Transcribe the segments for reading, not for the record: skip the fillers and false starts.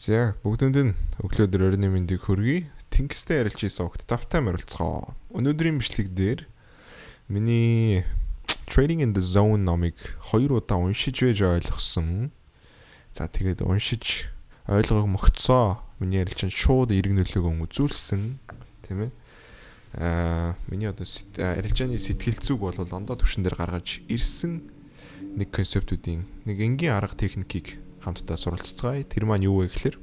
За, бүгдэнд нь өглөө өдөр оройн мэндийг хүргэе. Тэнгистэй ярилж ийсэн огт тавтай морилцгоо. Өнөөдрийн бичлэг дээр миний Trading in the Zone номыг хоёр удаа уншиж байж ойлгосон. За, тэгээд уншиж ойлгог могцоо миний ярилж шууд эрг нөлөөгөө үзүүлсэн, тийм ээ. Миний одоо арилжааны сэтгэл зүг бол ондоо төвшин дээр гаргаж ирсэн нэг концептүүдийн нэг энгийн арга техникийг хамтдаа суралцгаая. Тэр маань юу вэ гэхээр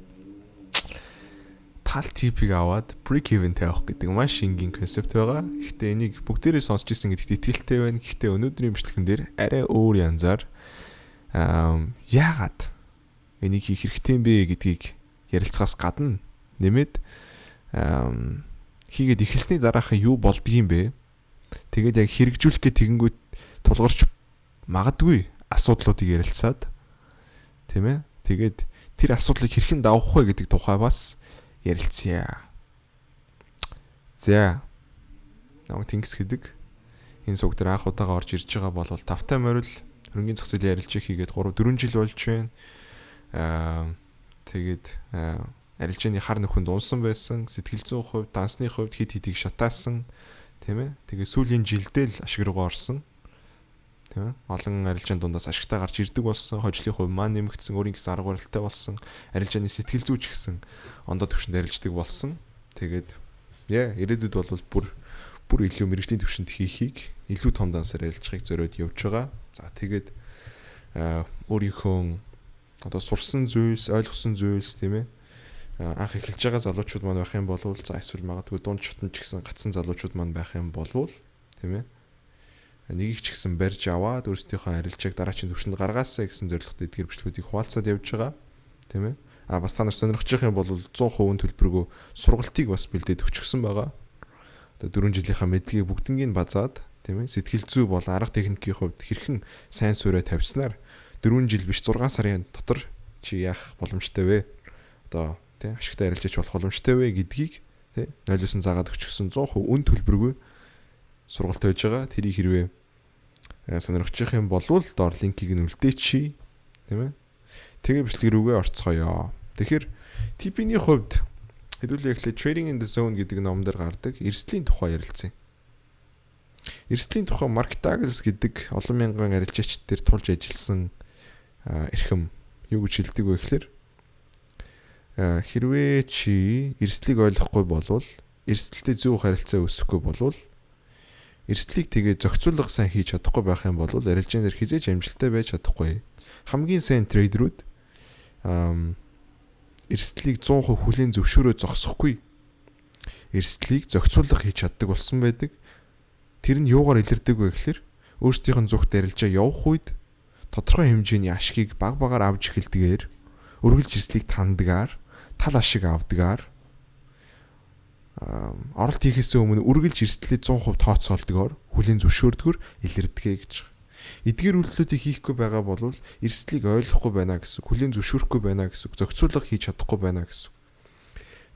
тал TP-г аваад break even тавих гэдэг маш энгийн концепт байгаа. Гэхдээ энийг бүгдээрээ сонсч ирсэн гэдэгт итгэлтэй байна. Гэхдээ өнөөдрийн бичлэгэн дээр арай өөр янзаар яагаад энийг хийх хэрэгтэй юм бэ гэдгийг ярилцахаас гадна нэмээд хийгээд эхэлсний дараахан юу болдгийм бэ? Тэгээд яг хэрэгжүүлэх гэ тэгэнгүүт тулгарч магадгүй асуудлуудыг ярилцаад, тийм ээ. Тэгээд тэр асуудлыг хэрхэн давах вэ гэдэг тухай бас ярилцъя. За. Намайг Тэнгис гэдэг. Энэ сувг дээр анх удаага орж ирж байгаа бол тавтай морил, хөрөнгөний зах зээлийн арилжаа хийгээд 3 4 жил болж байна. Тэгээд арилжааны хар нөхөнд унсан байсан. Сэтгэл зүйн хувьд, дансны хувьд хит хитийг шатаасан, тийм ээ. Тэгээ сүүлийн жилдээ л ашиг руугаа орсон, тийм ээ. Олон арилжаан дундаас ашигтай гарч ирдэг болсон, хожлын хувь маань нэмэгдсэн, өөрийн гэсэн арга барилтай болсон, арилжааны сэтгэл зүйч гэсэн ондоо төвшөнд арилждаг болсон. Тэгээд яа, ирээдүйд бол бүр бүр илүү мэргэжлийн төвшөнд хийхийг, илүү том дансаар арилжахыг зориод явж байгаа. За, тэгээд өөрийнхөө одоо сурсан зүйлс, ойлгосон зүйлс, тийм ээ, анх эхэлж байгаа залуучууд маань байх юм бол, за, эсвэл магадгүй дунд шатнд ч гэсэн гацсан залуучууд маань байх юм бол, тийм ээ, нэгийг ч гэсэн барьж аваад өөрсдийнхөө арилжааг дараачийн түвшинд гаргаасаа гэсэн зорилготой эдгээр бичлэгүүдийг хуваалцаад явж байгаа. Тийм ээ. А бас та нар сонирхож байгаа юм бол 100% төлбөргүй сургалтыг бас бэлдээд өгчихсөн байгаа. Одоо 4 жилийнхаа мэдлэгийг бүгднгийг базаад, тийм ээ, сэтгэл зүй болон арга техникийн хувьд хэрхэн сайн суурь тавьснаар 4 жил биш, 6 сарын дотор чи яах боломжтой вэ? Одоо тийм ашигтай арилжаач болох боломжтой вэ гэдгийг, тийм, 0.9 заагаад өгчихсөн 100% үн төлбөргүй сургалт байж байгаа. Тэрийг хэрвээ сонирхож юм болвол доор линкийг нь үлдээчихье. Тийм ээ. Тэгээ бичлэг рүүгээ орцгоё. Тэгэхээр TP-ний хувьд хэдүүлээ эхлээд Trading in the Zone гэдэг ном дээр гардаг эрсдлийн тухай ярилцсан. Эрсдлийн тухай Марк Даглас гэдэг олон мянган арилжаач дээр тулж ажилласан эрхэм юу гэж хэлдэг вэ гэхээр хэрвээ чи эрсдлийг ойлгохгүй болвол, эрсдэлтэй зөв харилцаа үүсэхгүй болвол, эрсдлийг тэгээ зохицуулга сайн хийж чадахгүй байх юм бол арилжаан дээр хэзээ ч амжилттай байж чадахгүй. Хамгийн сайн трейдерүүд эрсдлийг 100% хүлээн зөвшөөрөө зогсохгүй. Эрсдлийг зохицуулга хийж чаддаг болсон байдаг. Тэр нь юугаар илэрдэг вэ гэхээр өөрсдийнх нь зүгт арилжаа явах үед тодорхой хэмжээний ашгийг баг багаар авч эхэлдгээр, өргөлж эрсдлийг тандгаар, тал ашиг авдгаар, оролт хийхээс өмнө үргэлж эрсдлээ 100% тооцоолдгоор, хүлээн зөвшөөрдгөр илэрдэг гэж. Эдгээр үйлдэлүүдийг хийхгүй байгаа бол эрсдлийг ойлгохгүй байна гэсэн, хүлээн зөвшөөрөхгүй байна гэсэн, зохицуулга хийж чадахгүй байна гэсэн.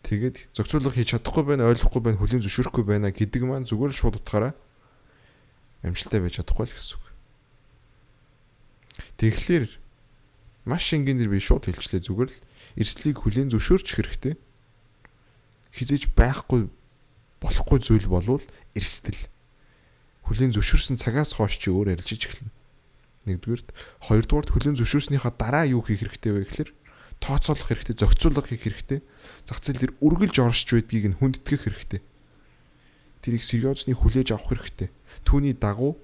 Тэгээд зохицуулга хийж чадахгүй байна, ойлгохгүй байна, хүлээн зөвшөөрөхгүй байна гэдэг маань зүгээр л шууд утгаараа амжилттай байж чадахгүй л гэсэн үг. Тэгэхээр маш энгийнээр би шууд хэлчлээ, зүгээр л эрсдлийг хүлээн зөвшөөрч хэрэгтэй, хэзээ ч байхгүй болохгүй зүйл болвол эрсдэл. Хүлээн зөвшөөрсөн цагаас хойш чи өөр арилжиж эхэлнэ. Нэгдүгээрт, хоёрдугаарт, хүлээн зөвшөөрснийхаа дараа юу хийх хэрэгтэй вэ гэхээр тооцоолох хэрэгтэй, зохицуулах хийх хэрэгтэй. Зах зээл дээр үргэлж оршиж байдгийг нь хүндэтгэх хэрэгтэй. Тэрийг сериозны хүлээж авах хэрэгтэй. Түүний дагуу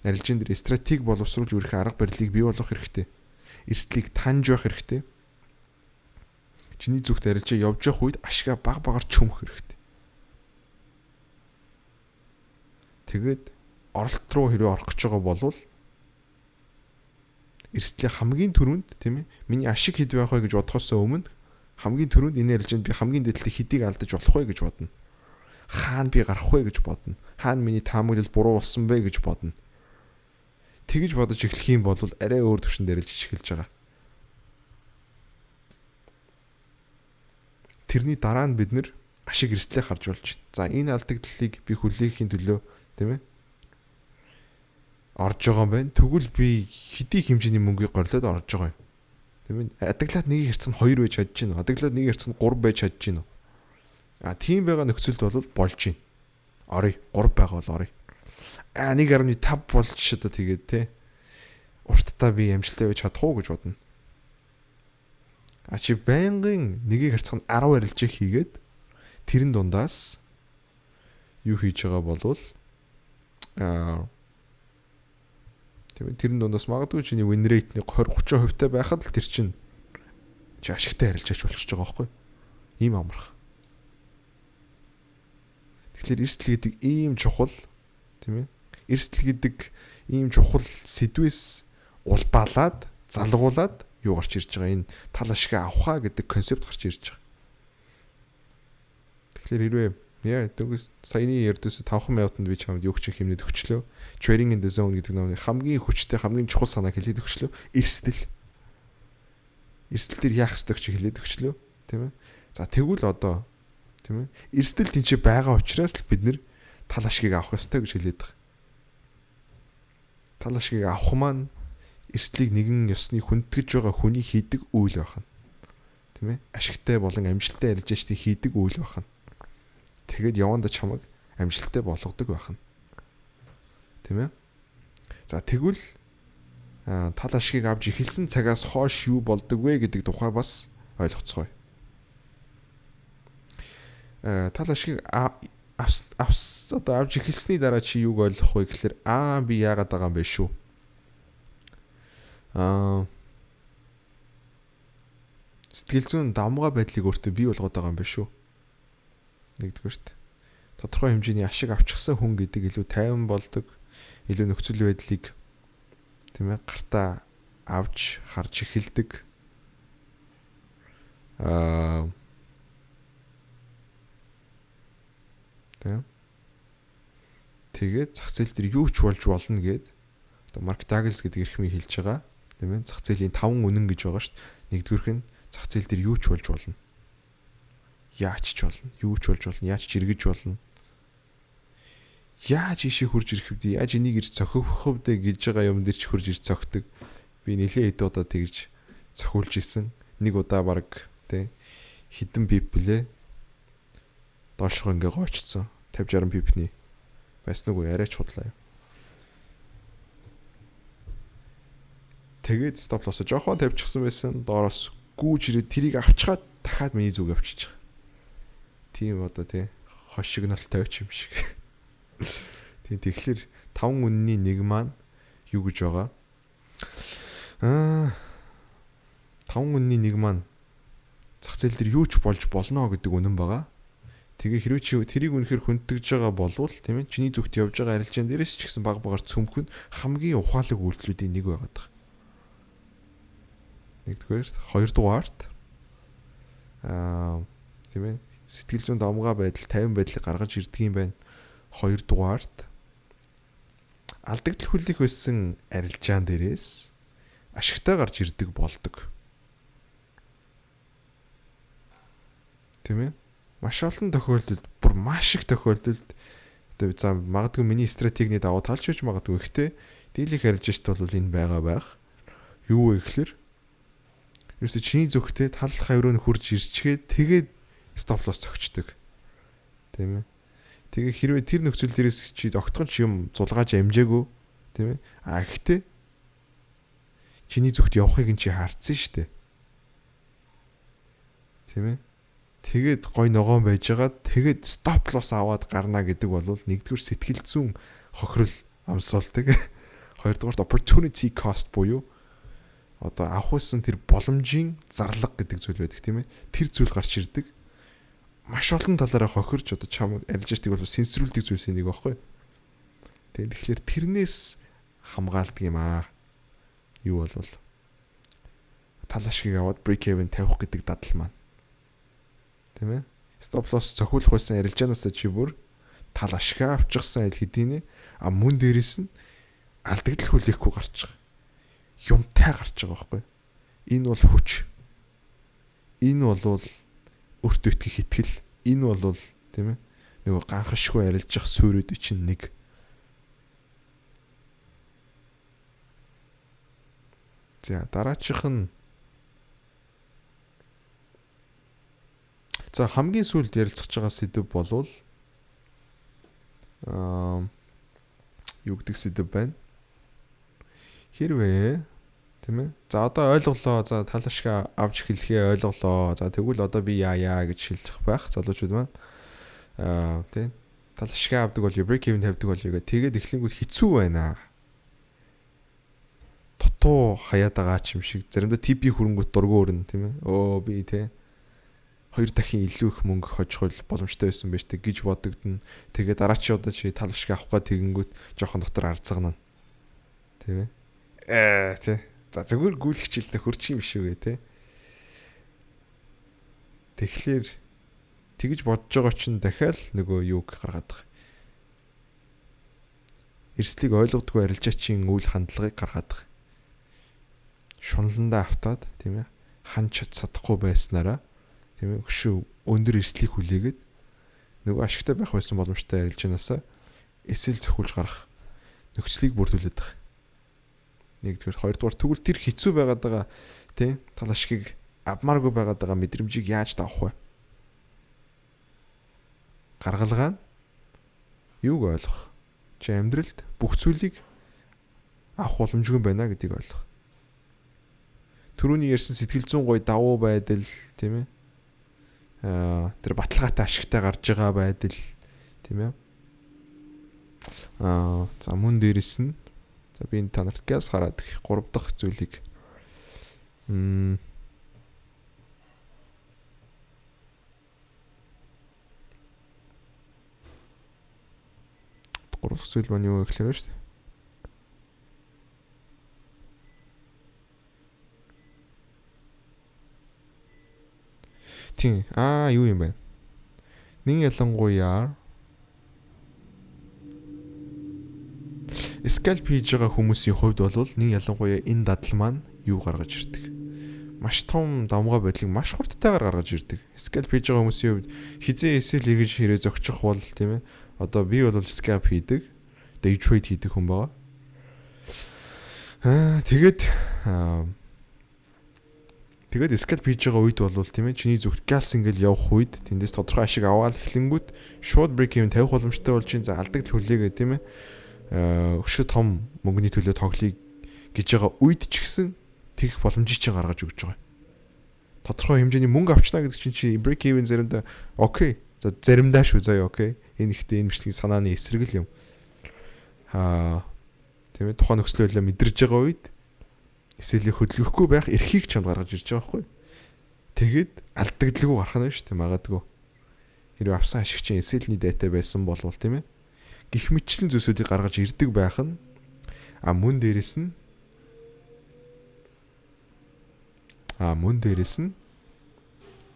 арилжаан дээр стратеги боловсруулж өөрийнхөө арга барилыг бий болгох хэрэгтэй. Эрсдлийг таньж байх хэрэгтэй. Чиний зүгт арилжаа явж явах үед ашгаа баг багаар чөмөх хэрэгтэй. Тэгээд оролт руу хэрвээ орох гэж байгаа болвол эрсдлийн хамгийн түрүүнд, тийм ээ, миний ашиг хэд байх вэ гэж бодохоос өмнө хамгийн түрүүнд энэ арилжаанд би хамгийн дээд хэдийг алдаж болох вэ гэж бодно. Хаана би гарах вэ гэж бодно. Хаана миний таамаглал буруу болсон бэ гэж бодно. Тэгэж бодож эхлэх юм бол арай өөр төвшөнд арилжиж эхэлж байгаа. Тэрний дараа нь бид нэр ашиг эрсдлээ харж болж байна. За, энэ алдагдлыг би хүлээхийн төлөө, тийм ээ, орж байгаа юм байна. Тэгвэл би хэдий хэмжээний мөнгийг горлоод орж байгаа юм. Тийм ээ. Адаглаад нэг хэрцэн 2 байж чадж гин үү? Адаглаад нэг хэрцэн 3 байж чадж гин үү? А тийм байгаа нөхцөлд бол болж гин. Орё. 3 байгаа бол орё. А 1.5 болж одоо тэгээд те. Урттаа би амжилттай байж чадах уу гэж бодно. А чи байнгын нэгийг харьцах нь 10 арилжаа хийгээд тэрэн дундаас юу хийж байгаа болвол тийм ээ, тэрэн дундаас магадгүй чиний win rate нэг 20 30% та байхад л тэр чинь чи ашигтай арилжаач болчихж байгаа байхгүй. Ийм амарх. Тэгэхээр эрсдэл гэдэг ийм чухал, тийм ээ. Эрсдэл гэдэг ийм чухал сэдвээс улбаалаад, залгуулад юу гарч ирж байгаа, энэ тал ашиг авахаа гэдэг концепт гарч ирж байгаа. Тэгэхээр хэрвээ яа дөнгөж саяны ердөөсө 5 минутанд би чамд юу ч хэмнээд өгчлөө. Trading in the Zone гэдэг номны хамгийн хүчтэй, хамгийн чухал санааг хэлээд өгчлөө. Эрсдэл. Эрсдэл дээр яах ёстойг чи хэлээд өгчлөө. Тийм ээ. За, тэгвэл одоо, тийм ээ. Эрсдэл тийч байгаа учраас л бид нэр тал ашгийг авах ёстой гэж хэлээд байгаа. Тал ашгийг авах маань эрсдлийг нэгэн ёсны хүндэтгэж байгаа хүний хийдэг үйл байх нь. Тийм ээ. Ашигтай болон амжилттай арилжаачдын хийдэг үйл байх нь. Тэгээд явандаа чамайг амжилттай болгодог байх нь. Тийм ээ. За, тэгвэл тал ашгийг авч эхэлсэн цагаас хойш юу болдог вэ гэдэг тухай бас ойлгоцгоё. Тал ашгийг авс одоо авч эхэлсний дараа чи юуг ойлгох вэ гэхэлэр би яагаад байгаа юм бэ шүү. Сэтгэл зүйн давмгай байдлыг өөртөө бий болгоод байгаа юм байна шүү. Нэгдүгээрт тодорхой хэмжээний ашиг авчихсан хүн гэдэг илүү тайван болдог, илүү нөхцөл байдлыг, тийм ээ, гартаа авч харж эхэлдэг. Тийм. Тэгээд зах зээл дээр юу ч болж болно гэд одоо Марк Даглс гэдэг эрхмийг хэлж байгаа. Тийм ээ. Зах зээлийн 5 үнэн гэж байгаа шүү дээ. Нэгдүгээрх нь зах зээл дээр юу ч болж болно. Яаж ч болно. Юу ч болж болно. Яаж ч эргэж болно. Яаж ийшээ хурж ирэх вэ? Яаж энийг ирж цохих вэ гэж байгаа юм дээр ч хурж ирж цохидог. Би нэлээд хэд удаа тэгж цохиулж исэн. Нэг удаа баг тий хідэн pip блэ доошгоо ингээ гоочсон. 50 60 pip ний байсан уу, арай ч худлаа юм. Тэгээд stop loss оо жоохон тавьчихсан байсан. Доороос гүүж ирээд тэрийг авчгаад дахиад миний зүг авчиж байгаа. Тийм одоо тий хошигнолтой ч юм шиг. Тийм, тэгэхээр 5 үнний нэг маань юу гэж байгаа? 5 үнний нэг маань зах зээл дээр юу ч болж болно гэдэг үнэн байгаа. Тэгээ хэрвээ чи тэрийг үнэхээр хүндэтгэж байгаа болвол, тийм ээ, чиний зүгт явж байгаа арилжаан дээрээс ч гэсэн баг багаар цөмхөн хамгийн ухаалаг үйлдэлүүдийн нэг байгаад байгаа. Нэгдүгээр, хоёрдугаарт тийм ээ, сэтгэл зүйн давмгай байдал, тайван байдлыг гаргаж ирдэг юм байна. Хоёрдугаарт алдагдал хүлээх байсан арилжаан дээрээс ашигтай гарч ирдэг болдог. Тийм ээ. Маш олон тохиолдолд, бүр маш их тохиолдолд одоо за магадгүй миний стратегний давуу талч байж магадгүй. Гэхдээ дийлэх арилжаачд бол энэ байгаа байх. Юу вэ гэхэлэр ерөөсө чиний зүгтээ тал хавь руу нь хурж ирчгээд тэгээд stop loss зөгчдөг. Тийм ээ. Тэгээ хэрвээ тэр нөхцөл дээрээс чи огтхон ч юм зулгааж амжаагүй, тийм ээ. А гэхдээ чиний зүгт явахыг нь чи хардсан шүү дээ. Тийм ээ. Тэгээд гой ногоон байжгаад тэгээд stop loss аваад гарна гэдэг бол нэгдүгээр сэтгэл зүйн хохирол амсуулдаг. Хоёрдугаарт opportunity cost буюу одоо авах байсан тэр боломжийн зарлага гэдэг зүйл байдаг, тийм ээ. Тэр зүйл гарч ирдэг. Маш олон талаараа хохирч одоо чам арилжаачдыг бол сэнсрүүлдэг зүйлсийн нэг байхгүй. Тэгээд тэгэхээр тэрнээс хамгаалдаг юм аа. Юу болвол тал ашгийг аваад break even тавих гэдэг дадал маань. Тийм ээ. Stop loss цохиулах байсан арилжаанаас чи бүр тал ашгаа авчихсан аль хэдийнэ. А мөн дээрээс нь алдагдал хүлээхгүй гарч байгаа. Юмтай гарч байгаа байхгүй. Энэ бол хүч. Энэ бол өөртөө итгэх итгэл. Энэ бол, тийм ээ, нөгөө ганхашгүй арилжих суурьуд чинь нэг. За, дараачих нь За, хамгийн сүүлд ярилцах байгаа сэдэв болвол юу гэдэг сэдэв байна? Хэрвээ, тийм ээ. За, одоо ойлголоо. За, тал ашиг авч эхлэхээ ойлголоо. За, тэгвэл одоо би яая гэж шилжих байх залуучууд маань. Тийм. Тал ашиг авдаг бол break even тавьдаг бол гэх тэгээд эхлэнгүүт хэцүү байна. Дутуу хаяад байгаа ч юм шиг, заримдаа TP хүрэнгүүт дургүй өрнө, тийм ээ. Өө, би тий хоёр дахин илүү их мөнгө хожих боломжтой байсан байж тээ гэж бодогдно. Тэгээ дараачийн удаа чи тал ашиг авах гээд тэгэнгүүт жоохон дотор арзагнана. Тийм ээ. Тий. За, зүгээр гүйлэх хичээлдээ хөрчих юм шүү гэ, тий. Тэгэхээр тэгж бодож байгаа чинь дахиад нөгөө юуг гаргаад байгаа. Эрсдлийг ойлгодгүй арилжаачийн үйл хандлагыг гаргаад байгаа. Шунландаа автаад, тийм ээ, ханч чадахгүй байснараа, тийм ээ, өшөө өндөр эрсдлийг хүлээгээд нөгөө ашигтай байх байсан боломжтой арилжаанаасаа SL зохиулж гарах нөхцөлийг бүрдүүлээд байгаа. Нэгдүгээр, хоёрдугаар, тэгвэл тэр хэцүү байгаад байгаа, тийм, тал ашигыг авмааргүй байгаад байгаа мэдрэмжийг яаж давах вэ? Гаргалгаа нь юуг ойлгох? Чи амьдралд бүх зүйлийг авах боломжгүй байна гэдгийг ойлгох. Түрүүний ярьсан сэтгэл зүйн гоё давуу байдал, тийм ээ. Тэр баталгаатай ашигтай гарч байгаа байдал, тийм ээ. За, мөн дээрэс нь, за, би энэ та нарт газ хараад гэх гурав дахь зүйлийг гурав дахь зүйл маань юу вэ гэхээр шүү дээ. Тийм. Юу юм бэ? Нин ялангуяа scalp хийж байгаа хүмүүсийн хувьд бол нин ялангуяа энэ дадал маань юу гаргаж ирдэг. Маш том давмгай байдлыг маш хурдтайгаар гаргаж ирдэг. Scalp хийж байгаа хүмүүсийн хувьд хизээ SL эргэж хэрэг зогчих бол, тийм ээ. Одоо би бол scalp хийдэг. Day trade хийдэг хүн байгаа. Тэгээд scalp хийж байгаа үед бол, тийм ээ, чиний зүгт галс ингээл явах үед тэндээс тодорхой ашиг аваад эхлэнгүүт шууд break even тавих боломжтой болж чинь, за, алдагдал хүлээгээ, тийм ээ, өшөө том мөнгөний төлөө тоглоё гэж байгаа үед ч гэсэн тэгэх боломжийг чинь гаргаж өгч байгаа. Тодорхой хэмжээний мөнгө авчна гэдэг чинь чи break even заримдаа okay. За, заримдаа шүү заяа, okay. Энэ ихтэй энэ бичлэгийн санааны эсрэг л юм. Тийм ээ, тухайн нөхцөл байдлаа мэдэрж байгаа үед SL-ийг хөдөлгөхгүй байх эрхийг чамд гаргаж ирж байгаа байхгүй. Тэгээд алдагдлгүй гарах нь шүү дээ, магадгүй. Хэрвээ авсан ашиг чинь SL-ний дайтай байсан болвол, тийм ээ. Гэх мэтчлэн зүйлсүүдийг гаргаж ирдэг байх нь мөн дээрээс нь,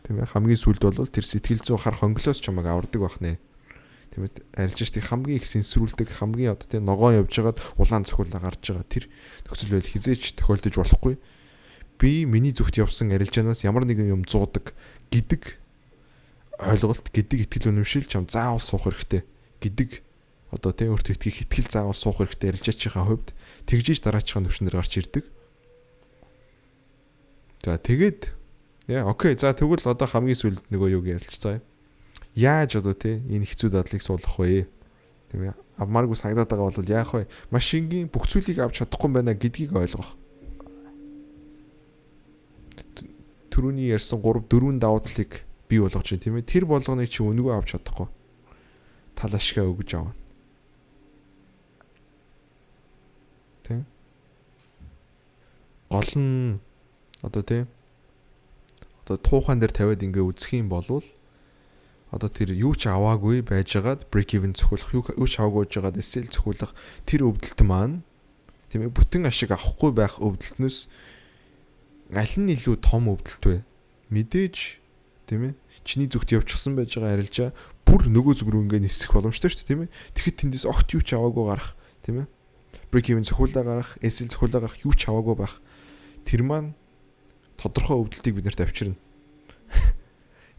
тийм ээ, хамгийн сүүлд бол тэр сэтгэл зүйн хар хонглоос чамайг авардаг байх нэ. Тийм ээ, арилжаач хамгийн их сэнсрүүлдэг, хамгийн одоо тийм ногоон явж байгаад улаан цохиулаа гарч байгаа тэр нөхцөл байдал хизээч тохиолдож болохгүй. Би миний зүгт явсан арилжаанаас ямар нэгэн юм зуудаг гэдэг ойлголт, гэдэг итгэл үнэмшил чам заавал суух хэрэгтэй гэдэг, одоо тийм, өөртөө итгэх итгэл заавал суух хэрэгтэй арилжаачийнхаа хувьд. Тэгжиж дараачихаа төвшин дээр гарч ирдэг. За, тэгээд яа, okay, за, тэгвэл одоо хамгийн сүүлд нөгөө юуг ярилцгаая. Яаж одоо тий энэ хэцүү дадлыг суулгах вэ? Тийм ээ. Авмааргүй санагдаад байгаа бол яах вэ? Маш энгийн, бүх зүйлийг авч чадахгүй байна гэдгийг ойлгох. Түрүүний ярьсан 3 4 давуу талыг бий болгож чинь, тийм ээ. Тэр болгоныг чи үнэгүй авч чадахгүй. Тал ашгаа өгж авна. Тийм. Гол нь одоо, тийм, одоо туухайн дээр тавиад ингээ үзэх юм болвол одоо тэр юу ч аваагүй байжгаад break even цохиулах, юу ч аваагүй байжгаад SL цохиулах тэр өвдөлт маань, тийм ээ, бүтэн ашиг авахгүй байх өвдөлтнөөс аль нь илүү том өвдөлт вэ? Мэдээж, тийм ээ, чиний зүгт явчихсан байж байгаа арилжаа бүр нөгөө зүг рүү ингээ нисэх боломжтой шүү дээ, тийм ээ. Тэгэхэд тэндээс огт юу ч аваагүй гарах, тийм ээ. Break even цохиулаа гарах, SL цохиулаа гарах, юу ч аваагүй байх. Тэр маань тодорхой өвдөлтийг бид нарт авчирна.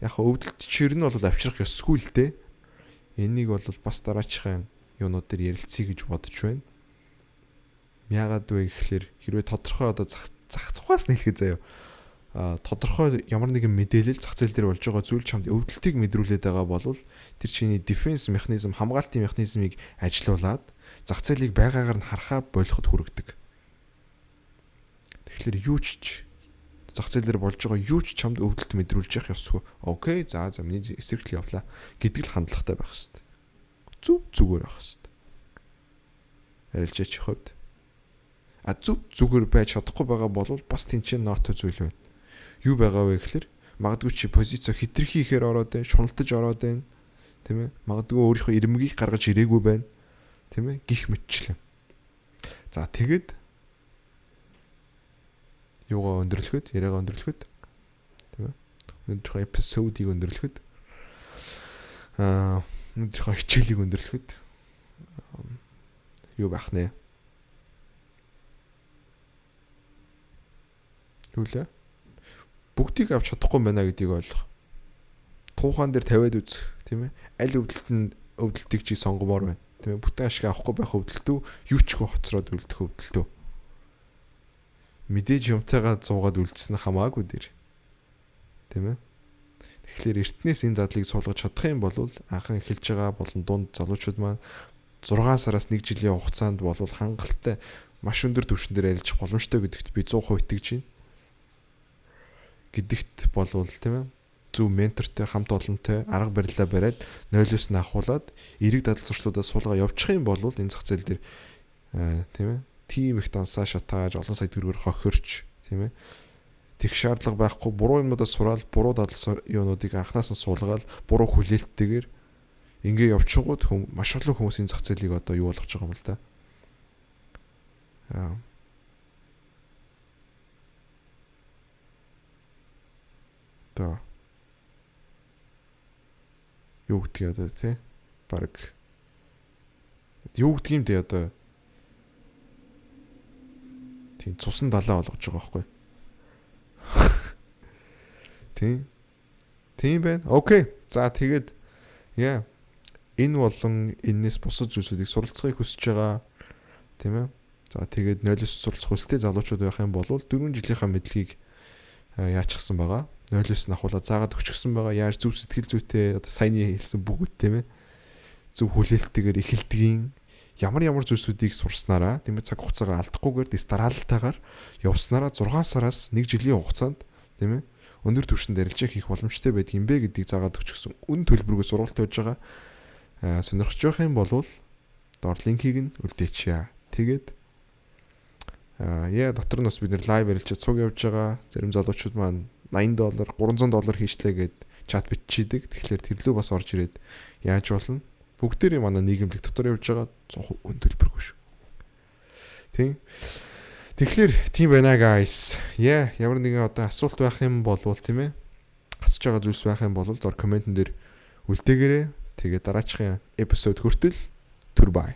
Яг өвдөлт чир нь бол авчрах ёсгүй л дээ. Энийг бол бас дараачихын юунууд дээр ярилцъя гэж бодож байна. Яагаад вэ гэхлээр хэрвээ тодорхой одоо зах зах цухаас нэлэхэд заяа. Тодорхой ямар нэгэн мэдээлэл зах зээл дээр болж байгаа зүйл чамд өвдөлтийг мэдрүүлээд байгаа бол тэр чиний defense механизм, хамгаалтын механизмыг ажилуулад зах зээлийг байгаагаар нь харахаа болоход хүргэдэг. Тэгэхээр юу ч зах зээл дээр болж байгаа юу ч чамд өвдөлт мэдрүүлж явах ёсгүй. Okay, за за, миний эсрэг явлаа гэдэг л хандлагатай байх хэрэгтэй. Зүг зүгээр байх хэрэгтэй. Арилжаач хувьд. А зүг зүгээр байж чадахгүй байгаа бол бас тэнцэн ноото зүйл байна. Юу байгаа вэ гэхээр магадгүй чи позиц хитрхи ихээр ороод байна, шуналтаж ороод байна. Тийм ээ? Магадгүй өөрийнхөө ирмэгийг гаргаж ирээгүй байна. Тийм ээ? Гих мэтчлэн. За, тэгэд юугаа өндөрлөхөд, яриагаа өндөрлөхөд, тийм ээ? Өнөөдрийнхөө episode ыг өндөрлөхөд, өнөөдрийнхөө хичээлийг өндөрлөхөд юу байх нэ? Юу лээ? Бүгдийг авч чадахгүй байна гэдгийг ойлгох. Туухаан дээр тавиад үзэх, тийм ээ. Аль өвдөлт нь өвдөлтийг чи сонгомоор байна. Тийм ээ. Бүтэн ашиг авахгүй байх өвдөлтөө, юу ч хөө хоцроод үлдэх өвдөлтөө. Мэдээж юмтайгаа зуугаад үлдсэн хамаагүй дэр. Тийм ээ. Тэгэхээр эртнээс энэ дадлыг суулгаж чадах юм бол анхан эхэлж байгаа болон дунд залуучууд маань 6 сараас 1 жилийн хугацаанд бол хангалттай маш өндөр түвшин дээр арилжих боломжтой гэдэгт би 100% итгэж байна. Гэдэгт болвол, тийм ээ, зөв ментортой, хамт олонтой арга барилаа бариад 0-оос нь ахуулаад эерэг дадал зуршлуудаа суулгаа явуучих юм бол энэ зах зээл дээр, тийм ээ, тийм их дансаа шатааж олон сая төгрөгөөр хохирч, тийм ээ, тех шаардлага байхгүй. Буруу юмнуудаас сураал, буруу дадал юунуудыг анханаас нь суулгаад, буруу хүлээлттэйгээр ингээ явчихгууд хүм маш олон хүмүүсийн зах зээлийг одоо юу болгож байгаа юм л да. Аа. Одоо юу гэдгийг одоо, тий, баг юу гэдгийг юм дээ, одоо тийм цусан далаа болгож байгаа байхгүй. Тийм. Тийм байна. Okay. За, тэгээд яа энэ болон энэс бусад зүйлсүүдийг суралцахыг хүсэж байгаа, тийм ээ. За, тэгээд 0-оос суралцах хүсэлтэй залуучууд байх юм бол 4 жилийнхаа мэдлэгийг яачихсан байгаа. 0-оос нь ахуулаад заагаад өгчихсөн байгаа. Яаж зөв сэтгэл зүйтэй, одоо саяны хэлсэн бүгд, тийм ээ. Зөв хүлээлттэйгээр эхэлдгийн, ямар ямар зүйлсүүдийг сурснараа, тийм ээ, цаг хугацаагаа алдахгүйгээр дэс дараалалтайгаар явснараа 6 сараас 1 жилийн хугацаанд, тийм ээ, өндөр түвшинд арилжаа хийх боломжтой байдаг юм бэ гэдгийг заагаад өгчихсөн үн төлбөргүй сургалт байж байгаа. Сонирхож байх юм бол доор линкийг нь үлдээчихье. Тэгээд яа дотор нь бас бид нэр live арилжаа цуг явж байгаа. Зарим залуучууд маань 80 доллар, 300 доллар хийчлээ гэд чат биччихийдэг. Тэгэхээр тэрлүү бас орж ирээд яаж болно? Бүгдээрээ манай нийгэмлэг дотор явж байгаа 100% үн төлбөргүй шүү. Тийм. Тэгэхээр тийм байна, guys. Yeah, ямар нэгэн одоо асуулт байх юм болвол, тийм ээ, гацж байгаа зүйлс байх юм бол дор comment эн дээр үлдээгээрэй. Тэгээд дараачихын episode хүртэл түр bye.